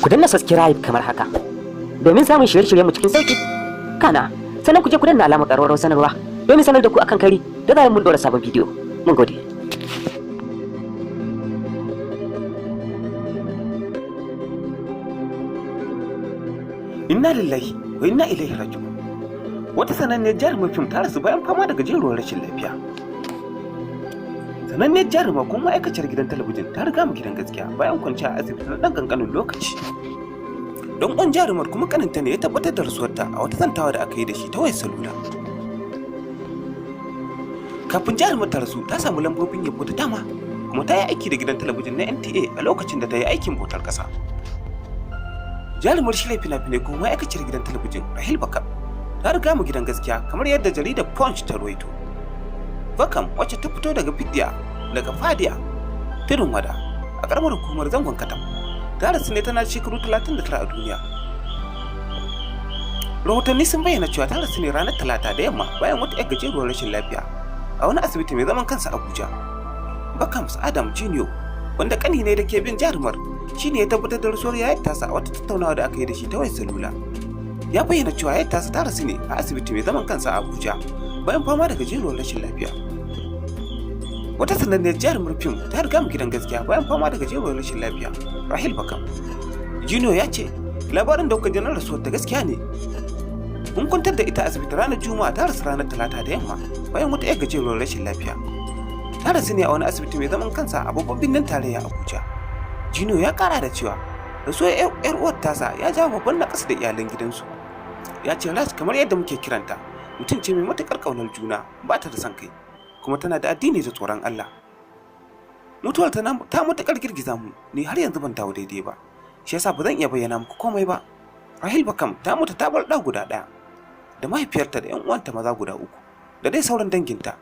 Ku danna subscribe kamar haka domin samun shirye-shiryenmu cikin sauki. Kana sannan ku je ku danna alamar ƙararrawar sanarwa domin sanar da ku akan kari da zarar mun ɗora sabon bidiyo. Mun gode. Inna lillahi wa inna ilaihi raji'un. Wata sananniyar jarumar fim ta rasu bayan fama da gajeruwar rashin lafiya. Sananniyar jaruma kuma ma'aikaciyar gidan talabijin ta riga mu gidan gaskiya bayan kwanciya a asibiti na ɗan ƙanƙanin lokaci. Don uwan jarumar kuma kaninta ne ya tabbatar da rasuwarta a wata zantawa da aka yi da shi ta wayar salula. Kafin jarumar ta rasu, ta samu lambobin yabo da dama, kuma ta yi aiki da gidan talabijin na NTA a lokacin da ta yi aikin bautar ƙasa. Jarumar shirya fina-finai kuma ma'aikaciyar gidan talabijin Rahil Bakam ta riga mu gidan gaskiya, kamar yadda jaridar Punch ta ruwaito. Bakam, wacce ta fito daga Fidiya, daga Fadiya Tudun Wada a karamar hukumar Zangon Katam, ta rasu ne tana shekaru 39 a duniya. Rahotanni sun bayyana cewa ta rasu ne ranar Talata da yamma bayan wata 'yar gajeruwar rashin lafiya a wani asibiti mai zaman kansa Abuja. Bakams Adam Junior, wanda kani ne da ke bin jarumar, shine ya tabbatar da rasuwar yayar tasa a wata tattaunawa da aka yi da shi ta wayar salula. Ya bayyana cewa yayar tasa ta rasu ne a asibiti mai zaman kansa a Abuja bayan fama da gajeruwar rashin lafiya. Wata sananniyar jarumar fim ta riga mu gidan gaskiya bayan fama da gajeruwar rashin lafiya, Rahil Bakam. Junior ya ce, "Labarin da kuka ji na rasuwar ta gaskiya ne. Mun kwantar da ita asibiti ranar Juma'a, ta rasu ranar Talata da yamma bayan wata 'yar gajeruwar rashin lafiya. Ta rasu ne a wani asibiti mai zaman kansa a babban birnin tarayya Abuja." Jino ya kara da cewa rasuwar 'yar uwar tasa ya jawo babban naƙasu da iyalan gidansu. Ya ce, "Raj, kamar yadda muke kiranta, mutum ce mai matuƙar ƙaunar juna, ba ta da son kai, kuma tana da addini da tsoron Allah. Mutuwar ta ta matuƙar girgiza mu, ni har yanzu ban dawo daidai ba, shi yasa ba zan iya bayyana muku komai ba." Rahil Bakam ta mutu ta bar ɗa guda ɗaya da mahaifiyarta da 'yan uwanta maza guda uku da dai sauran danginta.